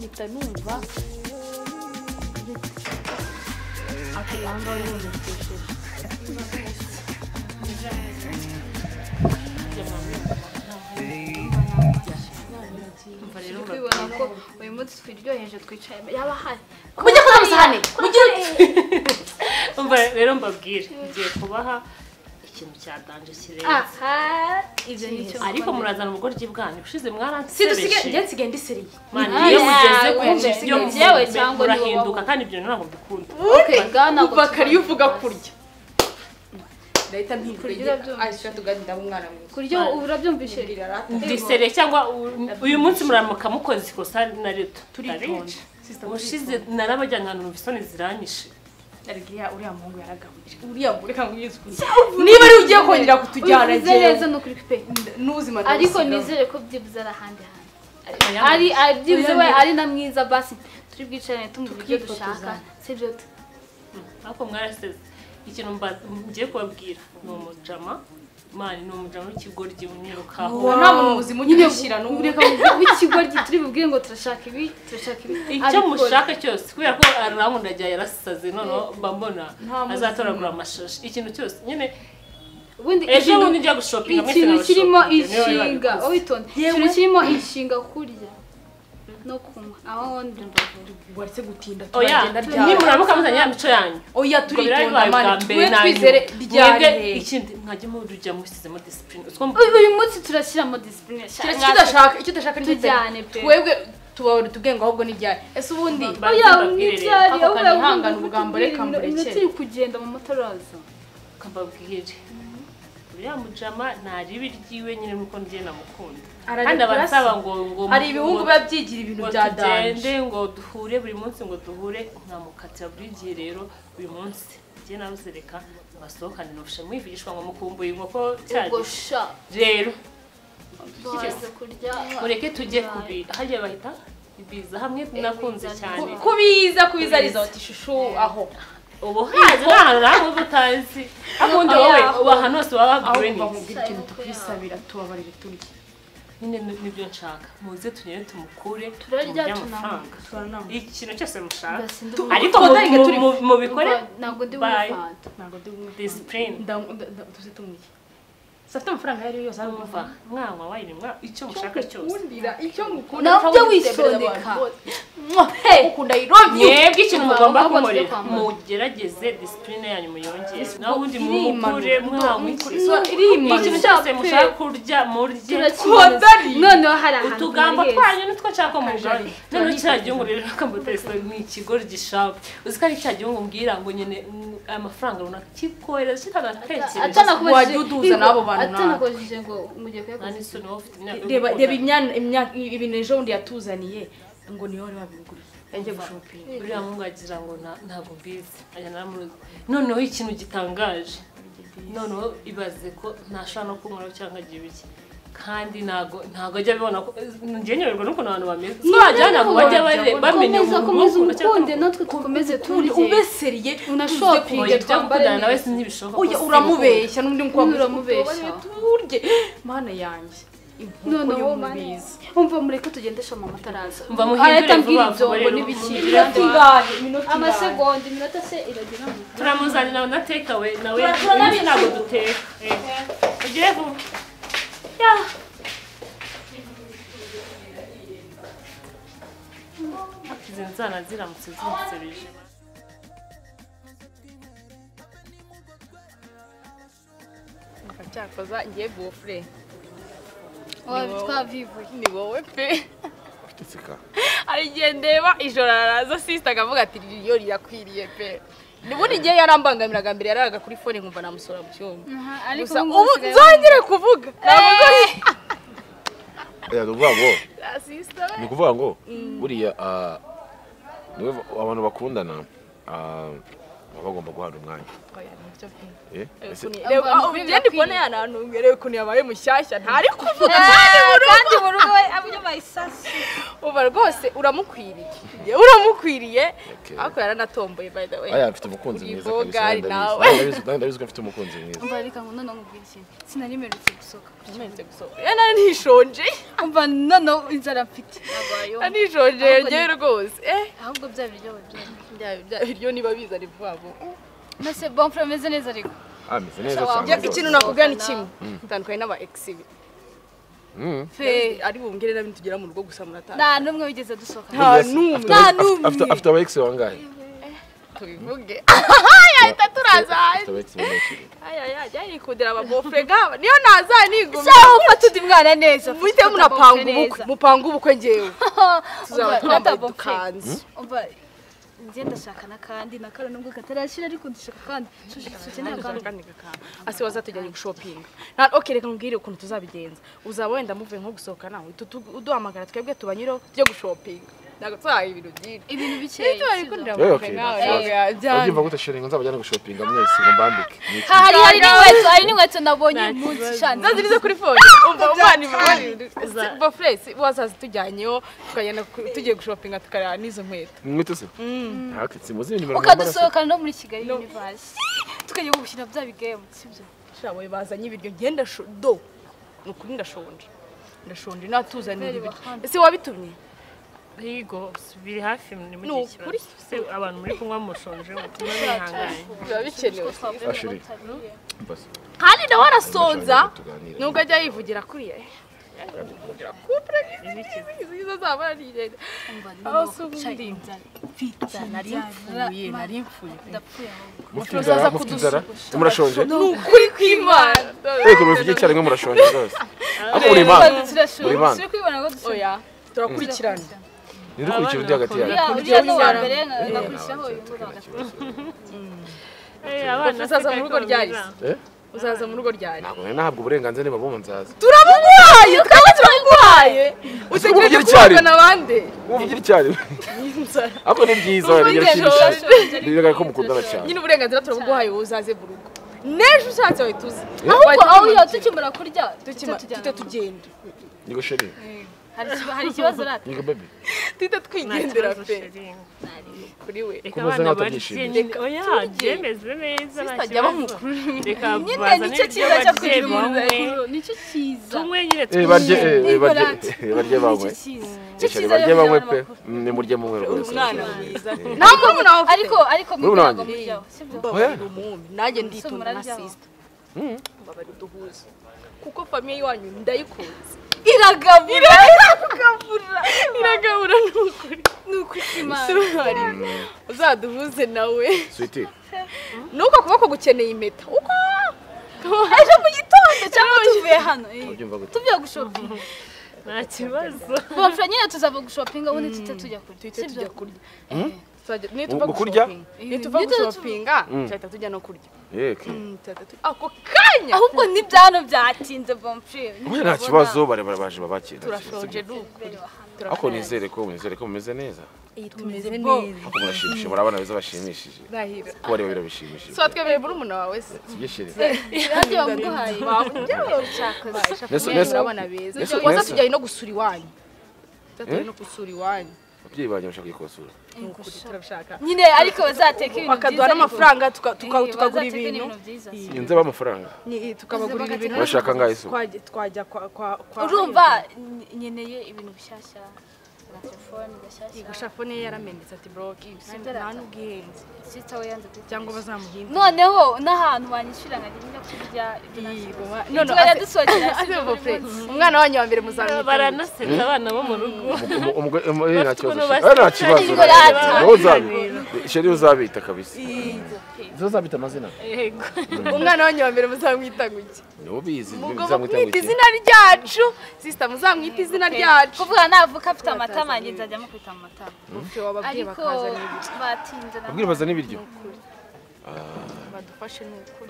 Mpita numva akabanga yumvishije. Kwibona ko uyu munsi twiryoheje twicaye yaba hari mujye kuza amasahane mujye. Umva rero mbabwire ngiye kubaha ikintu cya danje kirenze. Aha ibyo nicyo. Ariko murazana ubugoryi bwanyu ushize mwaransebeje. Njye nsigaye ndiseriye. Mani iyo mugeze ku byo njyewe cyangwa murahinduka kandi ibyo ntabwo mbikunda. Okay gana kuva kari uvuga kurya. Ndahita mpindura aisha tuganira umwana mwiza. Kurya urabyumvishe ndiseriye cyangwa uyu munsi muramuka mukoze ikosa na rito. Turitonda. Ushize narabajyana ahantu isoni ziranyishe. Argiya uriya muhungu yaragaburira. Uriya mureka ngwize. Niba ari ugiye kongera kutujyana ngiye neza no kuri pe n'ubuzima. Ariko nizere ko byibuze ari ahandi hantu. Ari byibuze we ari na mwiza basi turi bwicarane tumubwire ibyo dushaka. Sibyo? Ariko mwaraseze. Ikintu ngiye kubabwira ni umujama. Mani ni umujama w'ikigoryi unyirukaho. Nta muntu muzima unyishyira n'ureka w'ikigoryi turi bubwire ngo turashaka ibi turashaka ibi. Icyo mushaka cyose kubera ko arankunda ajya yarasaze none mba mbona azatoragura amashashi ikintu cyose nyine ubundi ejo bundi njya gushopinga mwese ikintu kirimo inshinga witonde ikintu kirimo inshinga kurya no kunywa aho ndumva waretse gutinda turagenda ryari nimuramuka muzanye ya mico yanyu. Oya turitonda mani twizere ryari ikindi mwajye murujya musizemo discipline. Uyu munsi turashyiramo discipline. Icyo udashaka tujyane pe twebwe tubahora tubwenga ahubwo ni ryari ese ubundi oya ni ryari ahubwo nihangana ubugambo reka mburekere turi kugenda mu motoroza kambabwire uriya mujama nta ribi ryiwe nyine nuko ngiye namukunda kandi abansaba ngo ngo hari ibihungu biba byigira ibintu bya danje tugende ngo duhure buri munsi ngo duhure nkamukatira buri gihe. Rero uyu munsi ngiye nabuzereka basohokane nufishe mwivugishwa ngo mukumbuye inkoko cyane rero mureke tujye kubi hajya bahita ibiza hamwe nakunze cyane kubiza resort ishusho aho ubu hazi nta hantu utazi akundi wowe uba ahantu hose waba babwiwe n'iki. Ahubwo ikintu tukwisabira tubabarire turye nyine nibyo nshaka muze tugende tumukure turarya amafaranga ikintu cyose mushaka ariko mubikore ntabwo ndi bumufata ntabwo ndi bumufata discipline tuze tumurye safite amafaranga yari yose arumva mwanwa wayini mwa icyo mushaka cyose nkundira icyo ngukunda nabyo wisondeka ukunda I love you. Mwebwe ikintu mugomba kumurira mugerageze discipline yanyu muyongere naho ubundi mumukure mwanywa ikintu cyose mushaka kurya murye noneho hari ahantu utugambo twanyu nitwo nshaka ko mugabanya. Noneho cya gihugu rero akamutesa ni ikigoryi shapu uzi ko ari cya gihugu mbwira ngo nyine amafaranga runaka kikohereza kitanatekereje wajya uduza n'abo bantu atanakojije ngo mugiye kuyakoza. Reba reba imyaka ibintu ejo bundi yatuzaniye ngo niyo wari wabiguriye yagiye gushopinga uriya muhungu agira ngo ntabwo mbizi ajya naramuzi. Noneho ikintu gitangaje noneho ibaze ko ntashobora no kunywa cyangwa agira ibiki kandi ntago ajya abibona ko ngiye nyoberwa n'ukuntu abantu bameze wajya ntabwo bajya bamenya umuntu umukunde natwe dukomeze turye ubeseriye unashopinge twambare nawe ntibishoboka. Oya uramubeshya n'undi mukobwa uramubeshya turye mana yanjye noneho mbizi umva mureke tugendesha mama ataraza umva muhindure vuba vuba ngo n'ibiki amasegonda iminota se iragera turamuzanira na take away nawe ntabwo duteka ugire vuba. Izi nzana ziramutse zinsebeje. Cyakoza ngiye bofre twavivuye ni wowe pe ari ndeba ijoro araza sister akavuga ati ryo rirakwiriye pe Nubundi ngiye yarambangamiraga mbere yararaga kuri phone nkumva namusora mu cyumba. Ariko ubu nzongere kuvuga. Oya nukuvuga ngo ni ukuvuga ngo buriya abantu bakundana Baba bagomba guhana umwanya. Oya nibyo pe. Ugende kubona yanantunge rero ukuntu yabaye mushyashya ntari kuvuga kandi mu rugo we abyo bayisasu. Uba rwose uramukwiriye. Uramukwiriye ariko yaranatomboye by the way. Aya mfite umukunzi mwiza kabisa. Ndabizi ko mfite umukunzi mwiza. Umva reka ngo none nkubwire ikintu. Sinarimerutse gusohoka. Narimerutse gusohoka. Ya nari nishonje. Umva none inzara mfite. Nishonje ngewe rwose. Ahubwo bya biryo bya biryo niba bizana vuba vuba. Nase bon frère meze neza ariko. Ameze neza cyane. Ikintu nakubwira ni kimwe. Ntandukanye n'aba ex be. Fe ari bumbwire nabi tugera mu rugo gusa muratana. Nta numwe wigeze dusohoka. Nta numwe. Nta numwe. Afite aba ex wangahe? Tubivuge. Yahita turaza. Aya aya yikundira aba bofre gaba. Niyo naza nigumye. Sawa ufata undi mwana neza. Muhite munapanga ubukwe. Mupanga ubukwe ngewe. Tuzaba twambaye udukanzu. Umva ngiye ndashaka nakandi nakara nubwo katarashira ariko ndashaka kandi kandi ase wazatujyanye gushopinga. Na okay reka nkubwire ukuntu tuzabigenza. Uzaba wenda muvuye nko gusohoka nawe uduhamagara twebwe tubanyiro tujye gushopinga. Ntabwo twahaye ibintu byinshi. Ibintu bikeya. Urabyumva gute sharing nzabajyana gushopinga mwese ngo mbambike. Hari n'inkweto, hari n'inkweto nabonye uyu munsi cyane. Nzazirize kuri phone. Umva umwana imubari. Bofres wazaza tujyanyeyo tukagenda tugiye gushopinga tukareba n'izo nkweto. Inkweto se? Hakitse muzi nimero mwambara. Ukadusohokana no muri Kigali University. Tukajya gukina bya bigame, sibyo? Shawe bazanye ibiryo ngenda do. Nukuri ndashonje. Ndashonje natuzanira ibiryo. Ese wabitumye? Yego biri hafi ni mu gihe se abantu muri kunywa mushonje mutima bihanganye biba bikenewe. Kandi nawe arasonza nubwo ajya yivugira kuriya couple izo zaba ari nari mfuye mufite inzara murashonje nukuri kw'Imana. Ego muvuge cyane mwe murashonje rwose. Ariko muri Imana muri Imana oya turakurikirana. Nirukurikira undi hagati yawe. Uriya ni uwa mbere ngakurikiraho uyu nguyu wa gatatu. Abana uzaza mu rugo ryari? Uzaza mu rugo ryari? Ntabwo nahabwa uburenganzira niba bumva nzaza. Turabuguhaye, twaba turabuguhaye. Utegereje kubana abandi. Uvugira icyari. Ariko ni byiza birashimishije. Bigaragara ko mukundana cyane. Nyine uburenganzira turabuguhaye wowe uzaze mu rugo. N'ejo ushatse wahita uza. Ahubwo aho iyo tukimara kurya tujye tugenda. Niko chérie. Hari ikibazo rata. Niko baby. Tita twigendera pe. Kuri we. Reka abana barye. Oya byemeze neza nta kibazo. Reka nyine nicyo cyiza cyo kugira umuntu mukuru. Nicyo cyiza. Tumwe nyine barye barye banywe. Barye banywe pe. Ni murye mumwe rwose. Umwana mwiza. Nta murumuna wawe. Ariko murumuna muryaho. Sibyo? Nanjye nditonda na sister. Mbabari duhuze. Kuko famille yanyu ndayikunze. Iragabura iragabura nukuri nukuri Imana uzaduhuze nawe sweetie nuko kuboko gukeneye impeta uko ejo mu gitondo cyangwa tuvuye hano tuvuye gushopinga nta kibazo bofra nyine tuzava gushopinga ubundi tute tujya kurya sibyo nituva nituva gushopinga tuhita tujya no kurya yeke ako kanya ahubwo n'ibyano byatinze bonfrère nta kibazo bare baje babakira turashonje nukuri ariko nizere ko mumeze neza tumeze neza ariko murashimishije murabana beza bashimishije ko bareba birabishimishije so twebwe murumuna wawe se sibyo chérie nanjye bamuduhaye urabona beza waza tujyanye no gusura iwanyu tujyanye no gusura iwanyu ababyeyi banjye bashaka kuyikosora nyine ariko bazateka ibintu byiza bakaduha n'amafaranga tukagura ibintu inze b'amafaranga tukabagurira ibintu bashaka ngahe se twajya kwa urumva nkeneye ibintu bishyashya na telefone gashyashya gushaka phone ye yaramenetse ati broke nta n'ubwihenze sister we yanze cyangwa bazamuhinde noneho n'ahantu banyishyura nkajya njya kurya ibyo none aradusohokera umwana wanyu wa mbere muzamwita baranasetsa abana bo mu rugo nta kibazo nta kibazo chérie uzabita kabisa uzabita amazina yego umwana wanyu wa mbere muzamwita guki nubizi muzamwita guki izina ryacu sister muzamwita izina ryacu kuvuga navuka afite amatama nge nzajya mukwita amatama ariko batinze abwira bazana ibiryo Badufashe n'ukuri.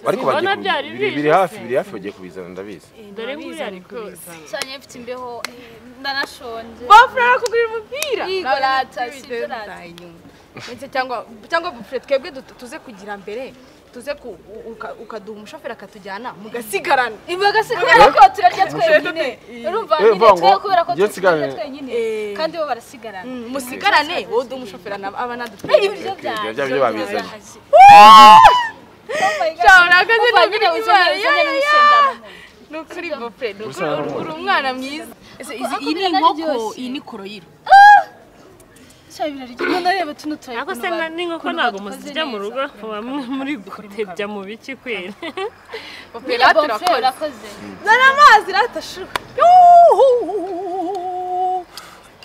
Ariko bagiye biri hafi bagiye kubizana ndabizi. Dore nguri ari kubizana. Cyane mfite imbeho ndanashonje. Bofre arakugurira umupira. Igorata sibyo. Ndetse cyangwa bofre twebwe tuze kugira mbere tuze ukaduha umushoferi akatujyana mugasigarana. Ibagasigarana ko turarya twenyine. Urumva nyine twe kubera ko turarya twenyine kandi bo barasigarana. Musigarane wowe uduha umushoferi aba nadutwe. Ibiryo bya babizanye. Urakoze nyine nukuri bofre uri umwana mwiza. Iyi ni inkoko, iyi ni koroyiro. Ako se n'inkoko ntabwo muzirya mu rugo muri gutebya mu biki kwera. Bofre urakoze. Zana amazi ratashuka.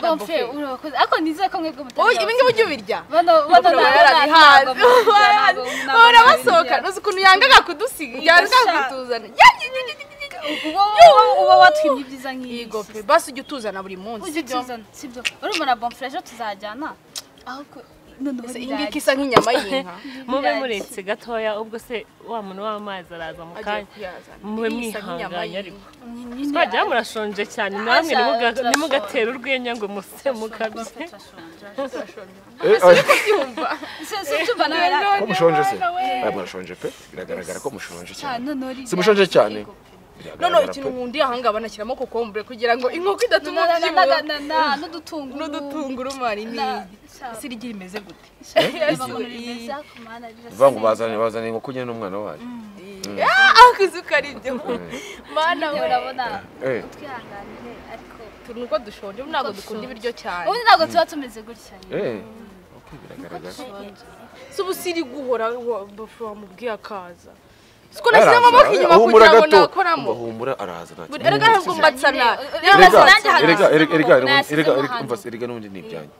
Bofre urakoze. Ariko nizeye ko mwebwe mutarya. Oya ibi ngibi ujye ubirya. Bahora basohoka uzi ukuntu yangaga kudusiga yangaga kutuzana. Uba watwimye ibyiza nk'ibi. Yego pe basi ujye utuzana buri munsi. Ujye utuzana sibyo. Urumva na bonfre ejo tuzajyana. Ahubwo noneho iyi ngiki isa nk'inyama y'inka. Mube muretse gatoya ubwo se wa muntu w'amazi araza mu kanya. Mube mwihanganye ariko. Twajya murashonje cyane namwe nimugatera urwenya ngo muse mukabye. Ko mushonje se? Murashonje pe biragaragara ko mushonje cyane. Si mushonje cyane. None ikintu nkundi ahanga banashyiramo kokombure kugira ngo inkoko idatuma ubyibuha n'udutunguru mari ni sirigira imeze gute. Uvuga ngo bazane inkoko nyine n'umwana wayo. Akuzuka ari ibyo mana we urabona twihanganire ariko turi uko dushonje ntabwo dukunda ibiryo cyane. Ubundi ntabwo tuba tumeze gutya. Okay biragaragara. Si ubu siri guhora bofre wamubwiye akaza. Siko nashyizemo amaboko inyuma kugira ngo nakoramo. Humura araza nta kibazo. Erega ntabwo mbatsana. Erega n'ubundi ni ibyanyu.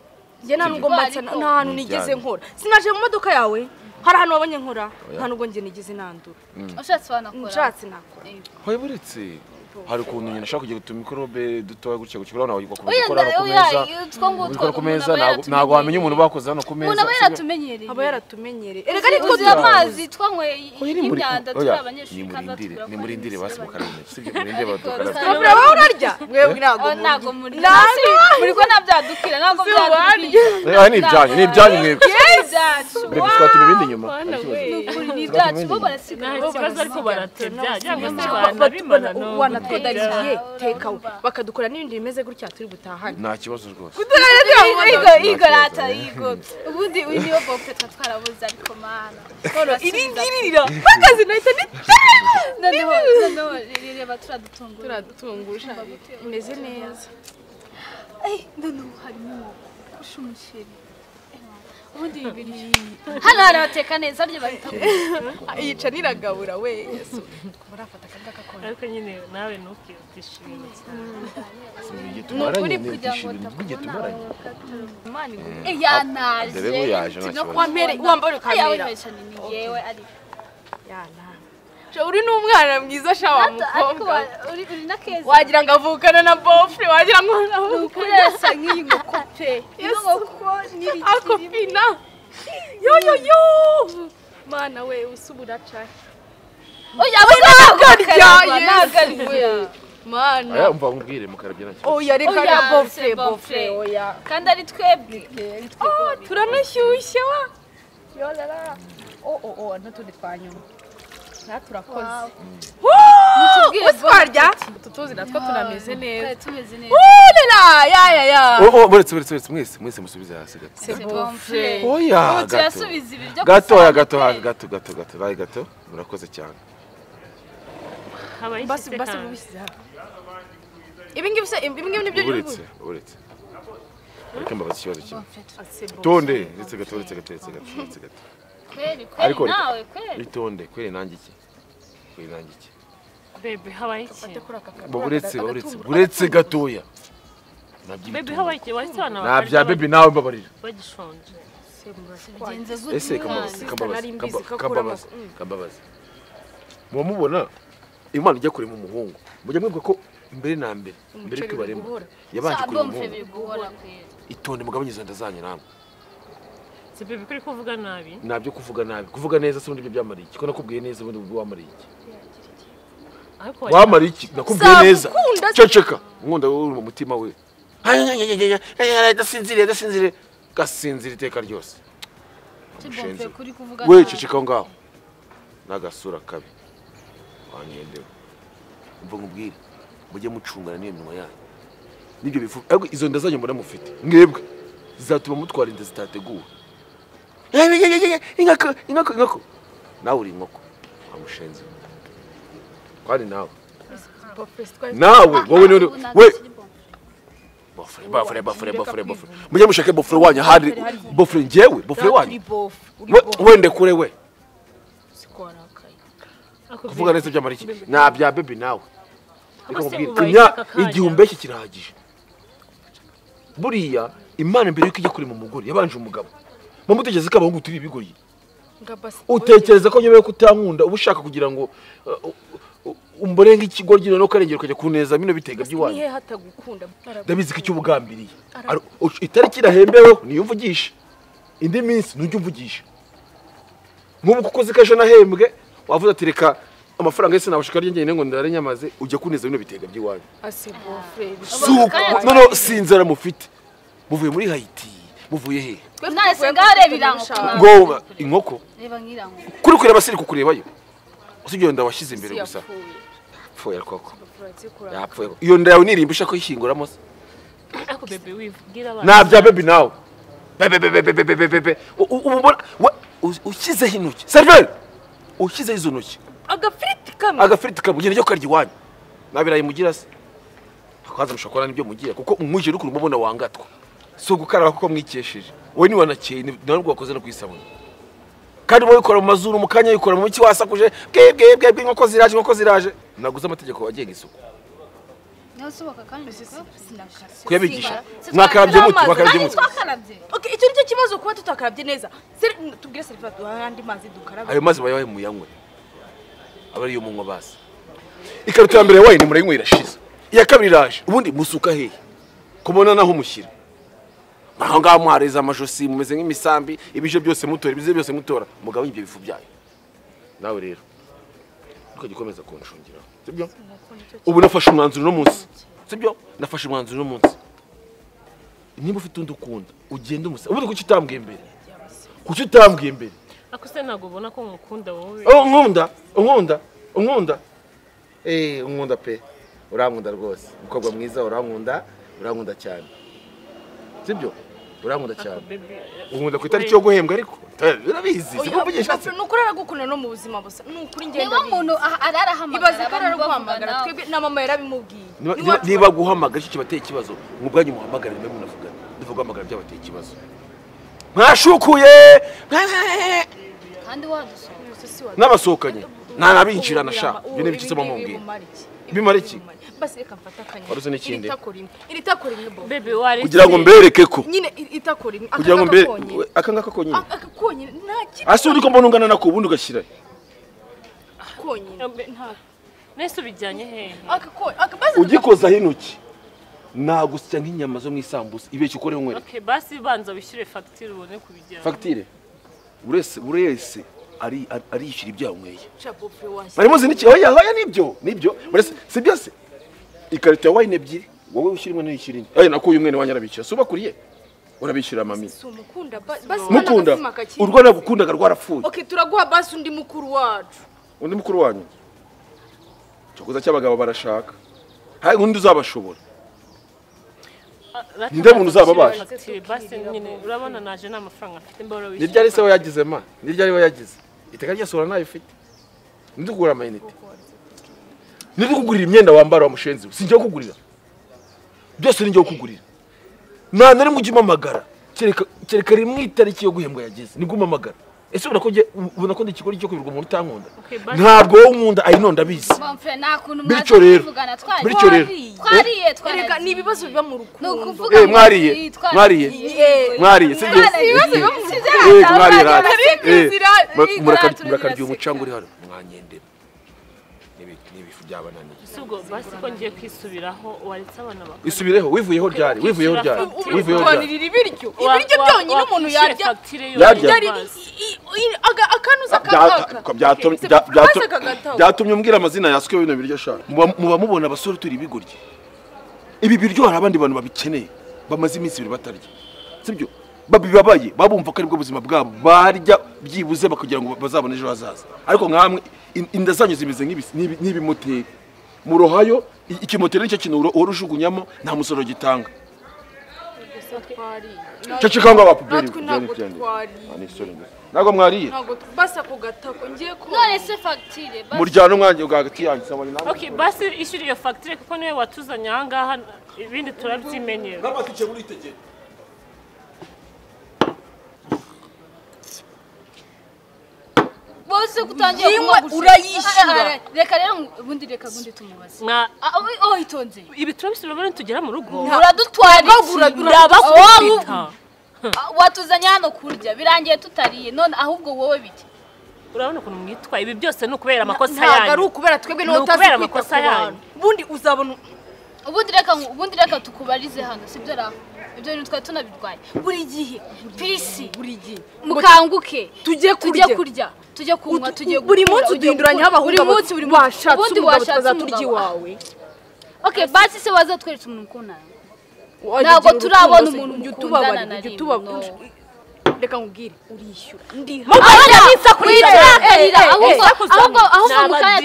Njye nta nubwo mbatsana nta hantu nigeze nkora. Sinaje mu modoka yawe hari ahantu wabonye nkora nta nubwo njye nigeze nandura. Ushatse wanakora. Ushatse nakora. Hoye buretse hari ukuntu nyine ashaka kugira utumikorobe dutoya gutya gutya urabona wakora ku meza. Ukora ku meza ntabwo wamenya umuntu bakoze hano ku meza. Umuntu aba yaratumenyereye. Aba yaratumenyereye. Erega nitwo amazi twanyweye imyanda turi abanyeshuri kandi nimurindire basi mukarabye. Sibyo murindire badukarabye. Uraba urarya? Mwebwe ntabwo murya. Muri ko ntabyadukira ntabwo byadukira. Ni ibyanyu ni ibyanyu mwebwe. Mwebwe twatuma ibindi nyuma. Ni ibyacu bo barasigaye. Nta kibazo ariko baratebya cyangwa se banabimana no. Dariye teka bakadukora n'ibindi bimeze gutya turi gutahana. Nta kibazo rwose. Igorata igo. Ubundi uyu niyo bofre twarabuze ariko mana. Iri ngirira bakazi nahita ni. Noneho reba turadutungura. Turadutungura. Imeze neza. Noneho harimo kusha umuceri. Ubundi ibiryo. Hano hari bateka neza ryo bahita. Yica niragabura we Yesu. Murafata akangaka kone. Ariko nyine nawe ntukirutishe ibintu cyane. Nukuri kugira ngo tumaranye. Imana iguhe. Yanaje. Wampere wambare kamera. Yewe ari. Yana. Uri n'umwana mwiza sha wa mukobwa. Uri na keza. Wagira ngo avukana na bofre, wagira ngo nukuri asa nk'iyi nkoko pe. Inkoko n'ibiki. Ako pina. Yo yo yo. Mana we usubura cyane. Oya we nagarya. Mana. Oya umva umbwire mukarabye nta kibazo. Oya reka na bofre bofre oya. Kandi ari twebwe. Oh turanashyushye wa. Yo la la. Oh oh oh n'utundi twanyuma. Turakoze. Mutubwire twarya. Tutuzi natwo tunameze neza. Tumeze neza. Ulala ya ya ya. Oh buretse mwese musubize hasi gato. C'est bon frère. Oya gato. Turasubiza ibiryo gato gato gato gato gato bayi gato murakoze cyane. Basi basi mubisize hano. Ibi ngibi se ibi ngibi nibyo buretse buretse. Ariko mbabaza ikibazo kimwe. Tonde uretse gato uretse gato uretse gato uretse gato. Kweli kweli nawe kweli. Itonde kweli nanjye iki. Kweli nanjye iki. Bebe habaye iki? Buretse buretse buretse gatoya. Bebe habaye iki? Wahise wana nabya bebe nawe mbabarira. Bagishonje. Ese kambabaza kambabaza kambabaza. Muba mubona Imana ijya kurema umuhungu. Mujya mwibuka ko mbere na mbere mbere kwibarema yabanje kurema umuhungu. Itonde mugabanye izo nda zanyu namwe. Si bebe kuri kuvuga nabi. Nabyo kuvuga nabi. Kuvuga neza se ubundi ibyo byamariye iki? Ko nakubwiye neza ubundi ubwo wamariye iki? Wamariye iki? Nakubwiye neza. Ceceka. Nkunda wowe uri mu mutima we. Dasinziriye dasinziriye. Gasinzira iteka ryose. We ceceka aho ngaho. N'agasura kabi. Wanyendewe. Umva nkubwire. Mujye mucungana n'iyo minwa yanyu. Nibyo bifu. Ariko izo nda zanyu mbona mufite. Mwebwe zizatuma mutwara inda zitateguwe. Inkoko inkoko inkoko. Nawe uri inkoko. Wamushenze. Kwani nawe. Nawe wowe ni we. Bofre bofre bofre bofre bofre. Mujye mushake bofre wanyu hari bofre njyewe bofre wanyu. Wende kure we. Kuvuga neza byamara iki? Na bya baby nawe. Igihe umbeshye kirahagije. Buriya Imana mbere yuko ijya kuri mu mugore yabanje umugabo. Mama utekereza ko abahungu turi ibigoryi. Utekereza ko nyobewe kutankunda uba ushaka kugira ngo umborenge ikigoryi no karengera ukajya kuneza bino bitega by'iwanyu. Ndabizi ko icyo ubugambiriye. Itariki irahembeweho niyo mvugisha. Indi minsi nujya umvugisha. Nk'ubu kuko zikaje nahembwe wavuze ati reka amafaranga yese nabashaka rye njye ngo ndare nyamaze ujya kuneza bino bitega by'iwanyu. No no sinzara mufite. Muvuye muri Haiti, muvuye he? Nase ngare birango. Ngo inkoko. Reba ngirango. Kuri kureba siri kukurebayo. Usibyo nda washize imbere gusa. Yapfuye koko. Yapfuye. Iyo nda yawe nirimba ushaka kuyishinguramo se. Ako bebe wibwira abana. Na bya baby nawe. Bebe bebe bebe bebe bebe. Ubona ushyizeho intoki. Server. Ushyizeho izo ntoki. Agafiriti kamwe. Agafiriti kamwe ugende cyo karya iwanyu. Nabirayi mugira se. Akaza mushakora nibyo mugira kuko umwuje uri kurumubona wangatwa. So gukaraba kuko mwikesheje. Wowe ni wanakeye ntabwo wakoze no kwisabuna. Kandi wowe ukora mu mazuru mu kanya yikora mu miki wasakuje bwe bwe bwe bwe inkoko ziraje inkoko ziraje. Naguze amategeko agenga isuku. Nasoboka kandi kuyabigisha. Mwakarabye muti mwakarabye muti. Okay, icyo nicyo kibazo kuba tutakarabye neza. Tubwire Serifat andi mazi dukarabe. Ayo mazi bayaye muyanywe. Abari yo munywa basi. Ikarito ya mbere wine murayinywa irashize. Iya kabiri iraje. Ubundi musuka hehe? Kubona naho mushyira. Aho ngaho muhareza amajosi mumeze nk'imisambi ibije byose mutora ibije byose mutora mugabanye ibyo bifu byayo. Nawe rero ukagikomeza kunshungira. Sibyo? Ubu nafashe umwanzuro no munsi. Sibyo? Nafashe umwanzuro no munsi. Niba ufite undi ukunda ugende umusa. Ubundi kuki utambwiye imbere? Kuki utambwiye imbere? Akuse ntago ubona ko ngukunda wowe. Oh nkunda, nkunda, nkunda. Eh nkunda pe. Urankunda rwose. Umukobwa mwiza urankunda, urankunda cyane. Sibyo? Urankunda cyane. Unkunda ku itariki yo guhembwa ariko urabizi siko mvugisha se. Nukuri aragukunda no mu buzima busa. Nukuri ngenda. Niba umuntu ararahamagara ibaze ko araguhamagara twebwe na mama yarabimubwiye. Niba guhamagara icyo kibateye ikibazo mu bwanyu muhamagara nimwe munavugana. Ndivuga guhamagara byabateye ikibazo. Mwashukuye kandi wadusohoka. Nabasohokanye. Nta nabinjira na sha. Ibyo ni bikitse mumbwiye. Bimara iki? Basi reka mfata akanya. Waruze n'ikindi. Iritakora imwe bo. Bebe wari kugira ngo mbereke ko. Nyine itakora imwe. Kugira ngo mbere aka ngaka konyine. Aka konyine nta kintu. Ase uri ko mbona ungana nako ubundi ugashyira. Konyine. Nta. Nese ubijyanye he? Aka konyine. Aka basi ugikoza intoki. Nagusya nk'inyama zo mu isambusa ibeshye ukore nkwere. Okay, basi banza wishyure facture ubone kubijyana. Facture. Urese urese ari arishyura ibyaho nkweye. Bari muzi niki? Oya oya nibyo nibyo. Urese si byose. Ikarito ya wine ebyiri wowe ushyira imwe n'ishyira indi. Aye nakuye umwene wanyu arabishyura. Suba kuriye. Urabishyura mami. Si umukunda basi mukunda. Urwo nagukundaga rwarapfuye. Okay, turaguha basi undi mukuru wacu. Undi mukuru wanyu. Cyokoza cy'abagabo barashaka. Hari undi uzabashobora. Ninde muntu uzababasha? Basi nyine urabona naje nta mafaranga mfite mbora wishyura. Ni ryari se wayagize ma? Ni ryari wayagize? Iteka ryasura nayo ufite. Ndi kugura amayinite. Ndi kugurira imyenda wambara wa mushenzi. Sinjye kugurira. Byose ninjye kugurira. Nta nari mujye umamagara. Kereka rimwe itariki yo guhembwa yageze. Nibwo umamagara. Ese ubona ko ndi ikigori cyo kwirwa umuntu utankunda. Ntabwo wowe unkunda I know ndabizi. Bityo rero twariye twariye ni ibibazo biba mu rukundo. Mwariye mwariye mwariye sibyo ibibazo biba mu rukundo. Mwariye murakarya umucanga uri hano mwanyende. N'ibifu Byabananiye. Ubwo basi ko ngiye kwisubiraho waretse abana bakora. Isubireho wivuyeho ryari? Wivuyeho ryari? Wivuyeho ryari? Ibiryo ibiryo byonyine umuntu yarya. Akanuza kakaka. Byatumye umbwira amazina yasuke bino biryo shaka. Muba mubona abasore turi ibigoryi. Ibi biryo hari abandi bantu babikeneye bamaze iminsi ibiri batarya. Sibyo? Babibabaye babumva ko aribwo buzima bwabo barya byibuze bakugira ngo bazabone ejo hazaza. Ariko nkamwe inda zanyu zimeze nk'ibimoteri. Murohayo ikimoteri nicyo kintu uhora ujugunyamo nta musoro gitanga. Ceceka ngo abapuberi. Ntabwo mwariye. Ntabwo basa ku gatako ngiye ko. None se facture basi. Muryana umwanjye hagati yanyu sabanye nawe. Okay, basi ishyura iyo facture kuko niwe watuzanye aha ngaha ibindi turabyimenyera. N'amatike muritegera. Bose kutangiye kunywa urayishyura. Reka rero ubundi reka gundi tumubaze. Oh itonze. Ibi turabisubira bari tugera mu rugo. Uradutwara urabakubita. Watuzanye hano kurya birangiye tutariye none ahubwo wowe bite? Urabona ukuntu mwitwa ibi byose ni ukubera amakosa yanyu. Ntabwo ari ukubera twebwe n'utazi kwita ku bantu. Ubundi uzabona ubundi reka tukubarize hano sibyo ra? Ibyo bintu twari tunabirwaye buri gihe pisi buri gihe mukanguke tujye kurya tujye kunywa tujye buri munsi uduhinduranya abahungu buri munsi washatse umugabo tukazaturya iwawe. Okay basi se wazatweretse umuntu mukundana. Ntabwo turabona umuntu mukundana na rimwe. Reka nkubwire urishyura ndi ahubwo mukanya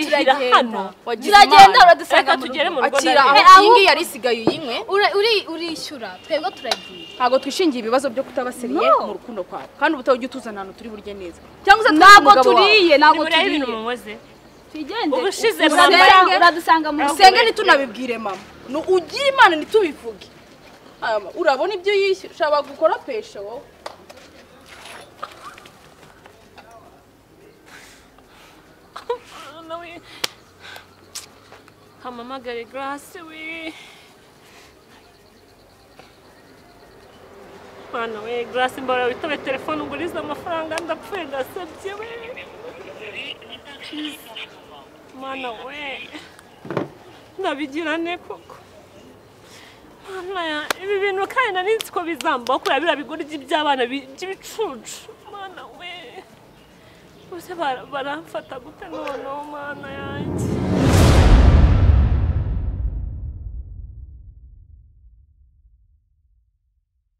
turagenda uradusanga tugere mu rugo. Akira aho iyi yari isigaye uyinywe urishyura twebwe turagiye. Ntabwo twishingiye ibibazo byo kutabaseriye mu rukundo kwawe kandi ubutaha ujye utuzana ahantu turi burye neza cyangwa se ntabwo turiye ntabwo turiye tugende ubushize uradusanga mu usenge ntitunabibwire mama ugire Imana ntitubivuge. Urabona ibyo yishyura ushobora gukora pesha wowe. Hamamagare Grace we. Mwana we Grace mbara witabe telefone unguriza amafaranga ndapfuye ndasabye we. Mwana we ndabigira ne koko. Mwana ya ibi bintu kandi nari nzi ko bizambaho kubera biriya bigoryi by'abana by'ibicucu. Mwana we bose baramfata gute noneho mwana yanjye.